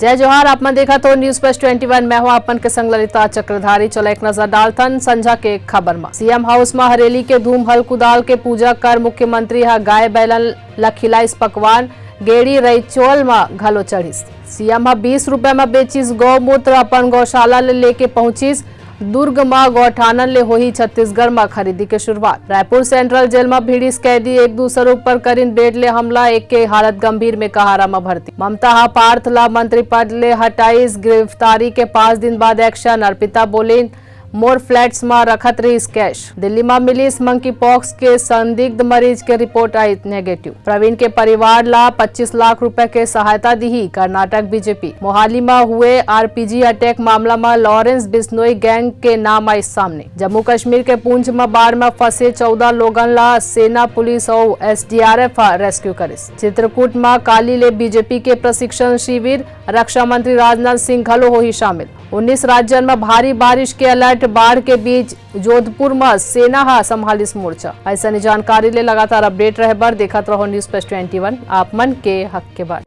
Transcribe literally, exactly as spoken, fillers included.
जय जोहार, आप मन देखत हो News Flash twenty one, मैं हूं आप मन के संग ललिता चक्रधारी। चलो एक नजर डालथन संझा के खबर म। सीएम हाउस म हरेली के धूम, हल कुदाल के पूजा कर मुख्यमंत्री ह गाय बैलन ल खिलाइस पकवान, गेड़ी रईचोल म घलो चढ़िस। सीएम ह बीस रुपए म बेचिस गौमूत्र, अपन गौशाला ले लेके पहुंचिस दुर्ग म गौठानन ले होही छत्तीसगढ़ म खरीदी के शुरुआत। रायपुर सेंट्रल जेल म भिड़िस कैदी, एक दूसर ऊपर करिन बेड ले हमला, एक के हालत गंभीर में कहारा म भर्ती। ममता ह पार्थ ला मंत्री पद ले हटाइस, गिरफ्तारी के पांच दिन बाद एक्शन। अर्पिता बोलिन, मोर फ्लैट्स म रखत रहिस कैश। दिल्ली म मिलिस मंकी पॉक्स के संदिग्ध मरीज के रिपोर्ट आई नेगेटिव। प्रवीण के परिवार ला पच्चीस लाख रुपए के सहायता दिही कर्नाटक बीजेपी। मोहाली म हुए आरपीजी अटैक मामला म लॉरेंस बिश्नोई गैंग के नाम आइस सामने। जम्मू कश्मीर के पुंछ म बाढ़ म फंसे चौदह लोगन ला सेना, पुलिस अउ एसडीआरएफ ह रेस्क्यू करिस। चित्रकूट म काली ले बीजेपी के प्रशिक्षण शिविर, रक्षा मंत्री राजनाथ सिंह घलो होही शामिल। उन्नीस राज्यन म भारी बारिश के अलर्ट, बाढ़ के बीच जोधपुर म सेना ह संभालिस मोर्चा। अइसने जानकारी ले लगातार अपडेट रहे बर देखत रहो News Flash twenty one, आप मन के हक के बात।